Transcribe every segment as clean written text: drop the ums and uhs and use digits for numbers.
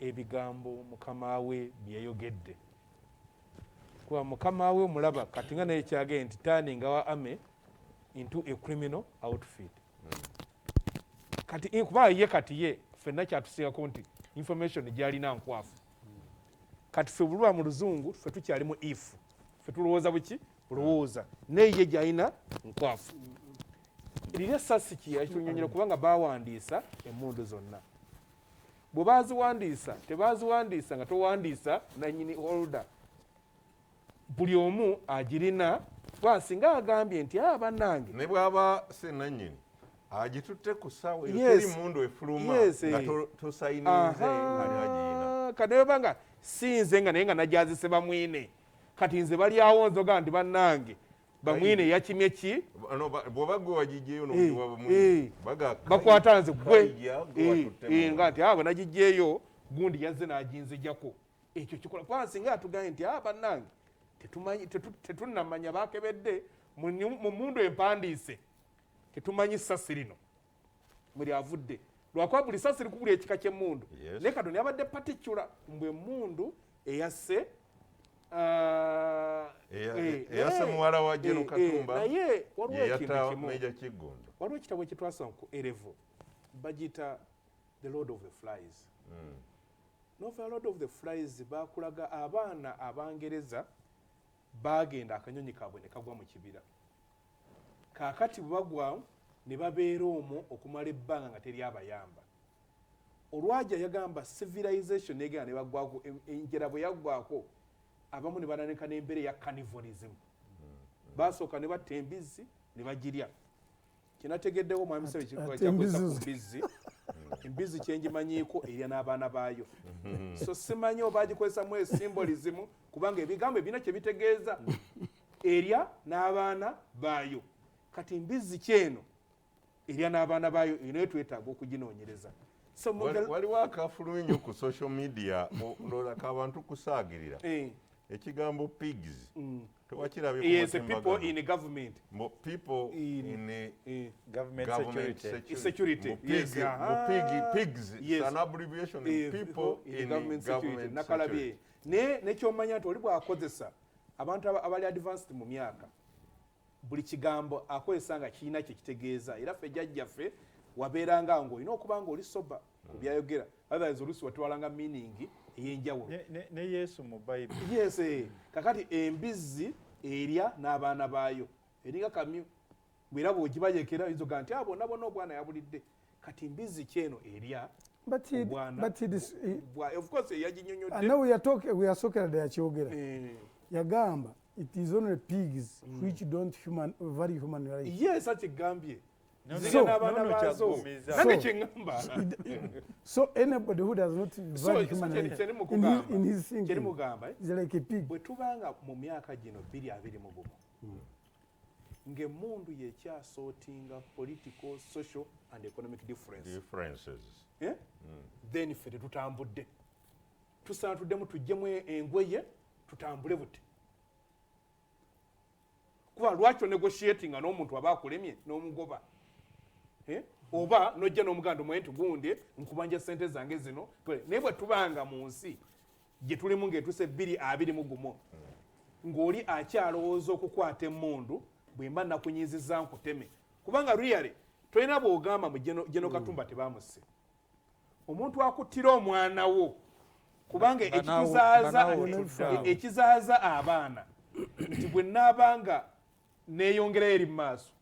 Ebigambo mukama we byeyogedde, kuba mukama we omulaba kati nga naye kyagee nti turning our army into a criminal outfit. Kati kuba ye kati ye ffenna kyatusingako nti information gyalina nkwafu. Kati ffe buluba mu luzungu, ffe tukyali mu if, ffe tulowooza buki bulowooza, naye ye gyalina nkwafu. Liri essasi kiyatunyonyera kubanga bawandiisa emmundu zonna. Bwe baziwandiisa, tebaziwandiisa nga towandiisa nanyini holder, buli omu agirina, kuba singa agambye nti, "Ah, bannange." Ne bw'aba senanyini agitutte ku ssaawa eyo, teri mundu efuluma nga tosayininze ali agiyina. Kati neba nga sinze nga naye nga najazise Bamwine, kati nze balyawo nzoga nti, "Bannange, Bamwine yakimye ki?" No, bw'oba gwe wagijjeyo n'ogiwa Bamwine, bakwata nze gwe nga nti, "Ah, bwe nagijjeeyo, gundi yazze n'aginzijjako." Ekyo kikola kuba singa atugambye nti, "Ah, bannange, tetunnamanya, bakebedde mu mundu empandiise, tetumanyi sasi lino mwe lyavudde," lwakuba buli sasi likubuli ekika ky'emmundu. Naye Katonda yabadde particular mbwe emmundu eyasse Eyasse muwala wa General Katumba, naye waliwo ekintu yeyatta kimu. Major Kiggundu. Waliwo ekitabo ekitwasoma ku A level, bagiyita The Lord of the Flies. Novel Lord of the Flies bakulaga abaana Abangereza bagenda, akanyonyi kaabwe ne kagwa mu kibira. Kaakati bwe bagwa ne babeera omwo okumala ebbanga nga teri abayamba. Olwaja yagamba civilization negenda ne bagwako enjera. Bwe yaggwako, abamu ne batandika n'embeera eya carnivorism. Basooka ne batta embizzi ne bagirya. Kyenategeddewo, mwami Sebe, Ate kyakozesa ku embizzi mbizzi. Embizzi kyenjimanyiiko erya n'abaana baayo, so simanyi oba agikozesamu esymbolism, kubanga ebigambo ebirina kye bitegeeza. Erya n'abaana baayo. Kati mbizzi kyeno erya n'abaana baayo, eyo nayo twetaaga okuginoonyereza. So Waliwo akafulumi nnyo ku social media, ndowooza kabantu kusaagirira. Ekigambo pigs tewakirabye? Yes, people in government. People in government, government security. Security. Mu Yes, pig, mu pigs, it's an abbreviation, people in government security. Government Nakalabye. security. Naye nekyomanya nti oli bwakozesa abantu abali advanced mu myaka, buli kigambo akozesa nga kirina kye kitegeeza. Era ffe jjajjaffe wabeeranga ng'olina okuba nga oli sober ku byayogera, otherwise oluusi watwalanga meaning ey'enjawulo. Ne Yesu mu Bayibuli. Yes. Kakati embizzi erya n'abaana baayo, eringa kamyu, bwera bw'ogibayekera oyinza ogaa nti, "Ah, bonna bonna obwana yabulidde." Kati mbizzi kyeno erya obwana. But it is, Of course yaginyonyodde. Now we are talking, we are sokera yakyogera. Yagamba it is only pigs which don't human value human life. Yes, akigambye. No, Zirya n'abaana no, baazo. Kyagumiza. Nange kyeŋŋamba. So anybody who does not value human life in his thinking Kyerimugamba, is like a pig. Bwe tubanga mu myaka gino 2021 ng'emmundu yekyasootinga political, social and economic difference, differences, eh? Then ffe tetutambudde, tusaana tuddemu tuggyemu engoye tutambule buti, kuba lwaki onegotiatinga n'omuntu aba akulemye n'omugoba? Eh? Oba nojja n'omuganda omuwe nti, "Gundi, nkubanja sente zange zino." Naye bwe tubanga mu nsi gye tulimu ng'etuuse 2021 ng'oli akyalowooza okukwata emmundu, bwe mba nakunyiizizza nkuteme, kubanga really tolina bw'ogamba mu General Katumba tebamusse, omuntu akuttira omwana wo, kubanga Nga ekituzaaza nga naawe otudde awo. Ekizaaza abaana nti bwe naabanga neeyongerayo eri mu maaso,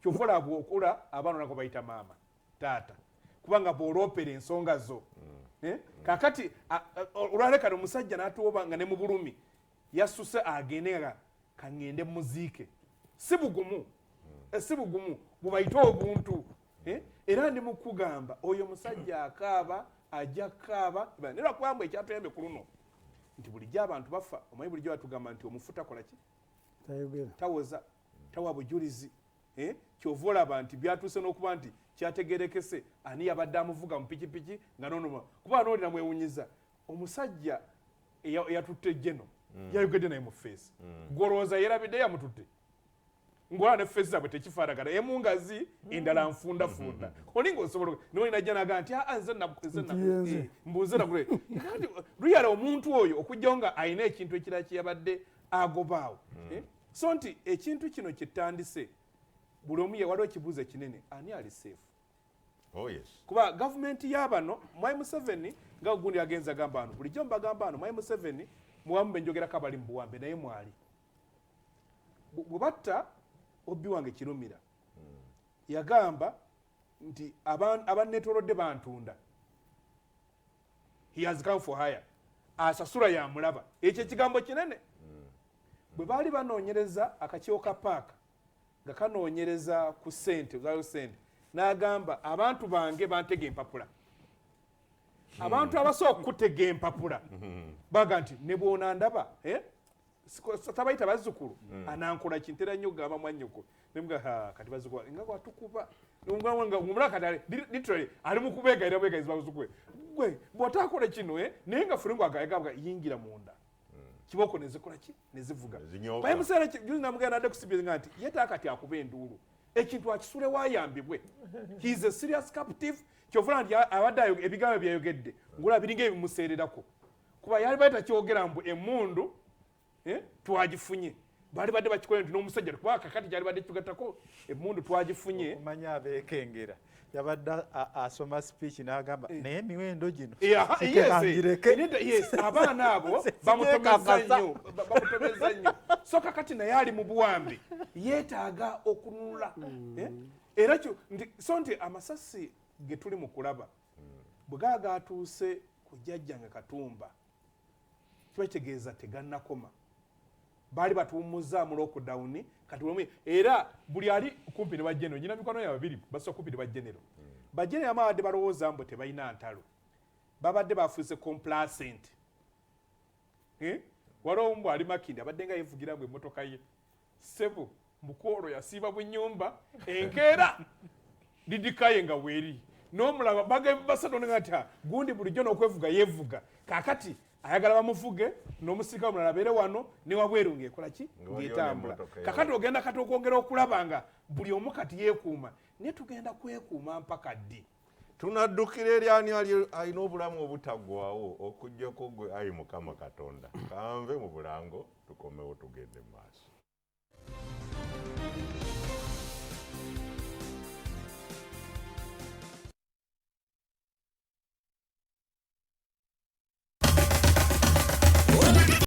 kyova olaba bwokula abaana onako bayita maama, taata, kubanga bw'oloopera ensonga zo. Eh? Kakati olwalekano omusajja n'atuwoba nga ne mu bulumi yasuse agende nga kaŋŋende muziike, si bugumu. Si bugumu bubayite obuntu. Eh? Era ndi mu kugamba oyo musajja akaaba, ajja kukaaba, naye lwakubamba ekyatuyambe ku luno nti bulijjo abantu bafa, omanyi bulijjo batugamba nti omufu takola ki? Tayogera. Tawoza, tawa bujulizi. Eh? Kyova olaba nti byatuuse n'okuba nti kyategerekese ani yabadde amuvuga mu pikipiki nga nonoma, kuba noolina mwewunyiza omusajja eyatutte General yayogedde naye mu face, golowooza yerabidde yamututte. Ng'olaba ne face zaabwe tekifaanagana, emu ngazi, endala nfundafunda. Oli ng'osobola naye najja n'agamba nti aa nze nze Nti yenze. Mbuuze nagule. Kati luyala omuntu oyo okugyawo nga alina ekintu ekirala kye yabadde agobaawo. So nti ekintu kino kyetandise buli omu ye waliwo ekibuuzo ekinene, ani ali safe? Oh yes. Kuba gavumenti y'abano, Mwai Museveni nga gundi agenza agamba wano, bulijjo mbagamba wano, Mwai Museveni muwamu benjogerako abali mu buwambe naye mwali bwe batta obbi wange Kirumira, yagamba nti abanneetoolodde bantunda, he has come for hire, asasula yamulaba. Ekyo ekigambo kinene. Bwe baali banoonyereza akakiiko ka paaka nga kanoonyereza ku ssente zayo ssente, n'agamba abantu bange bantega empapula. Abantu abasobola okukutega empapula baga nti ne bwonandaba, eh? Tabayita bazzukulu, anankola kintera nnyo okugamba mwannyoko nemuga ha kati bazzukulu nga bwatukuba ngomulaba kati literally ali mu kubeegayira bwegayizi bazzukulu gwe bw'otaakola kino, eh? Naye nga ffe ngwagamba yingira munda kiboko nezikola ki nezivuga. Nezinyooka. Baye museera juzi namugenda nadde ku CBS nga nti ye taakati akuba enduulu ekintu akisule wayambibwe, he is a serious captive. Kyovula nti abadde ebigambo byayogedde ngula biringa ebimuseererako, kuba yali badde takyogera mbu emmundu, twagifunye, baali badde bakikola nti n'omusajja, kuba kakati gyali badde tugattako emmundu twagifunye. Okumanya abeekengera yabadde asoma speech n'agamba naye emiwendo gino Yes, sikekangireke. Yes, abaana abo bamutomeza Sikekakasa. nnyo, bamutomeza nnyo. So kakati naye ali mu buwambe yeetaaga okununula. Eh? Era kyo nti so nti amasasi ge tuli mu kulaba bwe gaba gatuuse ku jjajjange Katumba, kiba kitegeeza tegannakoma, baali batuwummuzaamu lockdown. Kati buli omu era buli ali kumpi ne bagenero, nyina mikwano yaabwe babiri basa kumpi ne bagenero, bagenero abamu babadde balowooza mbu tebalina ntalo, babadde bafuuse complacent. Eh? Waliwo omu ali Makindi abadde nga yeevugira mbu emmotoka ye ssebo mukwolo yasiiba bunyumba enkeera didikaye nga weeri n'omulaba basatu nga nti "Ah, gundi bulijjo n'okwevuga yeevuga, kaakati ayagala bamuvuge n'omusirikale omulala abeere wano ne wabweru ng'ekola ki Nga waliyo ng'etambula." n'emmotoka Kakati ogenda kati okwongera okulaba nga buli omu kati yeekuuma, naye tugenda kwekuuma mpaka ddi? Tunaddukira eri ani ali alina obulamu obutaggwawo okuggyako gwe ayi Mukama Katonda? Kanve mu bulango, tukomewo tugende mu maaso.